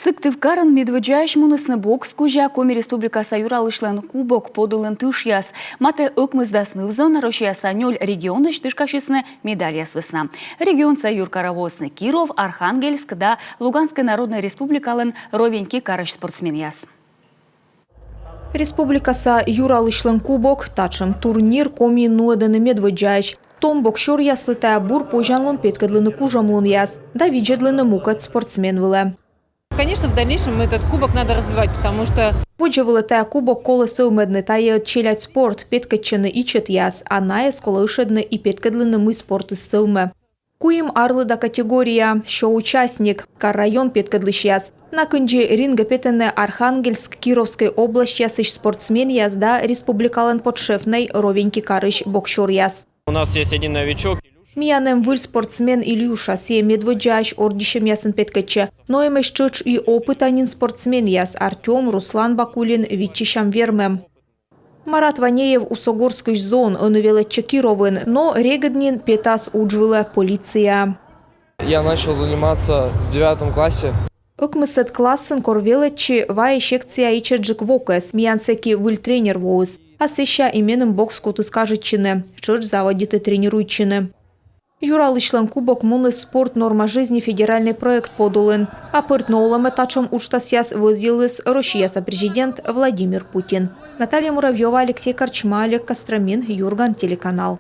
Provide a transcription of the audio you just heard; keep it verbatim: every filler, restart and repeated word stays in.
Сыктывкарын медводдзаысь мунісны бокс кузя Коми Республикаса Юралысьлӧн кубок подулын тышъяс. Матӧ ӧкмысдас ныв-зон Россияса нёль регионысь тышкасисны медальяс вӧсна. Регионса юркарӧ воисны Киров, Архангельск да Луганскӧй Народнӧй Республикалӧн Ровеньки карысь спортсменъяс. Республикаса Юралысьлӧн кубок — татшӧм турнир Комиын нуӧдӧны медводдзаысь. Том боксёръяслы тайӧ бур позянлун петкӧдлыны кужӧмлунъяс да видзӧдлыны мукӧд спортсмен вылӧ. Конечно, в дальнейшем этот кубок надо развивать, потому что Водзӧ вылӧ тайӧ кубок колӧ сӧвмӧдны, тайӧ челядь спорт, петкӧдчӧны ичӧтъяс, а найӧс колӧ ышӧдны и петкӧдлыны, мый спортыс сӧвмӧ. Куим арлыда категория, сё участник, кар-район петкӧдлысьяс. На кындзи рингӧ петӧны Архангельск, Кировскӧй обласьтъясысь спортсменъяс да республикалӧн подшефнӧй Ровеньки карысь боксёръяс. У нас есть один новичок. Миян эм выль спортсмен Илюша, сійӧ медводдзаысь ордйысьӧмъясын петкӧдчӧ. Но эмӧсь тшӧтш и опыта нин спортсменъяс: Артём, Руслан Бакулин, виччысям вермӧм. Марат Ванеев Усогорскысь зон, ӧні велӧдчӧ Кировын, но регыд нин петас удж вылӧ, полицияӧ. Я начал заниматься с девятом классе. Ӧкмысӧд классын, кор велӧдчи, вайи секция ичӧтджык вокӧс, миян сэки выль тренер воис. А сэсся и меным бокс кутіс кажитчыны, тшӧтш заводиті тренируйтчыны. Юралысьлӧн кубок муніс «Спорт — норма жизни» федеральнӧй проект подулын. А пӧртны олӧмӧ татшӧм уджтасъяс вӧзйыліс Россияса президент Владимир Путин. Наталья Муравьёва, Алексей Корчма, Олег Костромин, «Юрган» телеканал.